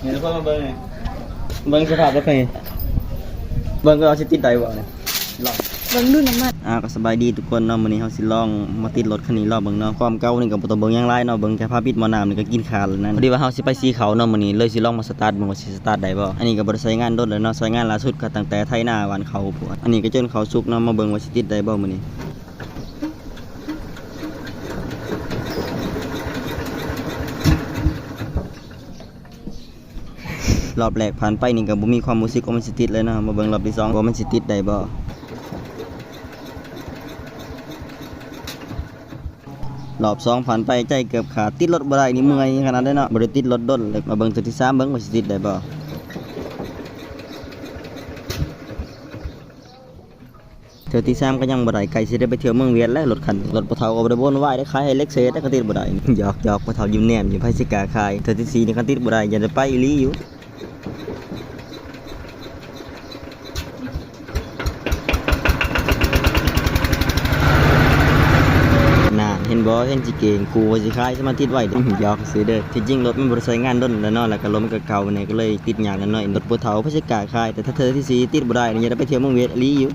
ນີ້ທຸກຄົນມາເບິ່ງນີ້ ເບິ່ງສະພາບລົດຄັນນີ້ ເບິ່ງວ່າຊິຕິດໄດ້ບໍ່ນີ້ ລອງ ເບິ່ງດູນ້ຳມັນ. ອ່າ ກໍສະບາຍດີທຸກຄົນເນາະ, ມື້ນີ້ເຮົາຊິລອງມາຕິດລົດຄັນນີ້ລອງເບິ່ງເນາະ. ຄວາມເກົ່ານີ້ກໍບໍ່ຕ້ອງເບິ່ງຫຍັງຫຼາຍເນາະ, ເບິ່ງແຄ່ຝາປິດໝໍ້ນ້ຳນີ້ກໍກິນຂາດແລ້ວນັ້ນ. ພໍດີວ່າເຮົາຊິໄປສີເຂົາເນາະ, ມື້ນີ້ເລີຍຊິລອງມາສະຕາດເບິ່ງວ່າຊິສະຕາດໄດ້ບໍ່. ອັນນີ້ກໍບໍ່ໄດ້ໃຊ້ງານດົນແລ້ວເນາະ, ໃຊ້ງານລ່າສຸດກໍຕັ້ງແຕ່ໄຖນາຫວ່ານເຂົ້າພຸ້ນ. ອັນນີ້ກໍຈົນເຂົ້າສຸກເນາະ, ມາເບິ່ງວ່າຊິຕິດໄດ້ບໍ່ມື້ນີ້. ລອບແລກຜ່ານໄປນີ້ກໍບໍ່ມີຄວາມຮູ້ສຶກວ່າມັນຊິຕິດເລີຍເນາະ, ມາເບິ່ງລອບທີສອງວ່າມັນຊິຕິດໄດ້ບໍ່. ລອບສອງຜ່ານໄປໃຈເກືອບຂາດ, ຕິດລົດບໍ່ໄດ້ນີ້ເມື່ອຍຂະໜາດໃດເນາະ, ບໍ່ໄດ້ຕິດລົດດົນເລີຍ. ມາເບິ່ງເທື່ອທີສາມເບິ່ງວ່າຊິຕິດໄດ້ບໍ່. ເທື່ອທີສາມກໍຍັງບໍ່ໄດ້, ໃກ້ຊິໄດ້ໄປທ່ຽວເມືອງຫວຽດແລ້ວລົດຄັນນີ້. ລົດພໍ່ເຖົ້າກໍບໍ່ໄດ້ໂວນວາຍໄດ້, ຂາຍໃຫ້ເລັກເສດແລ້ວຄັນຕິດບໍ່ໄດ້. ຫຍອກໆ ພໍ່ເຖົ້າຍິ້ມແຍ້ມຢູ່, ໃຜຊິກ້າຂາຍ. ເທື່ອທີສີ່ນີ້ຄັນຕິດບໍ່ໄດ້ ຢ່າໄດ້ໄປອີ່ຫຼີຢູ່. ນານ ເຫັນບໍ່ ເຫັນຊິເກັ່ງ, ກູວ່າຊິຂາຍ ສະມາຕິດໄວ້ເດ້. ຫຍອກຊື່ເດີ, ທີ່ຈິງລົດມັນບໍ່ໄດ້ໃຊ້ງານດົນແລ້ວເນາະ, ແລ້ວກໍລົມກໍເກົ່າແດ່ ກໍເລີຍຕິດຍາກແນ່ໜ້ອຍ. ລົດພໍ່ເຖົ້າ ໃຜຊິກ້າຂາຍ, ແຕ່ຖ້າເທື່ອທີສີ່ຕິດບໍ່ໄດ້ນີ້ ຢ່າໄດ້ໄປທ່ຽວເມືອງຫວຽດອີ່ຫຼີຢູ່.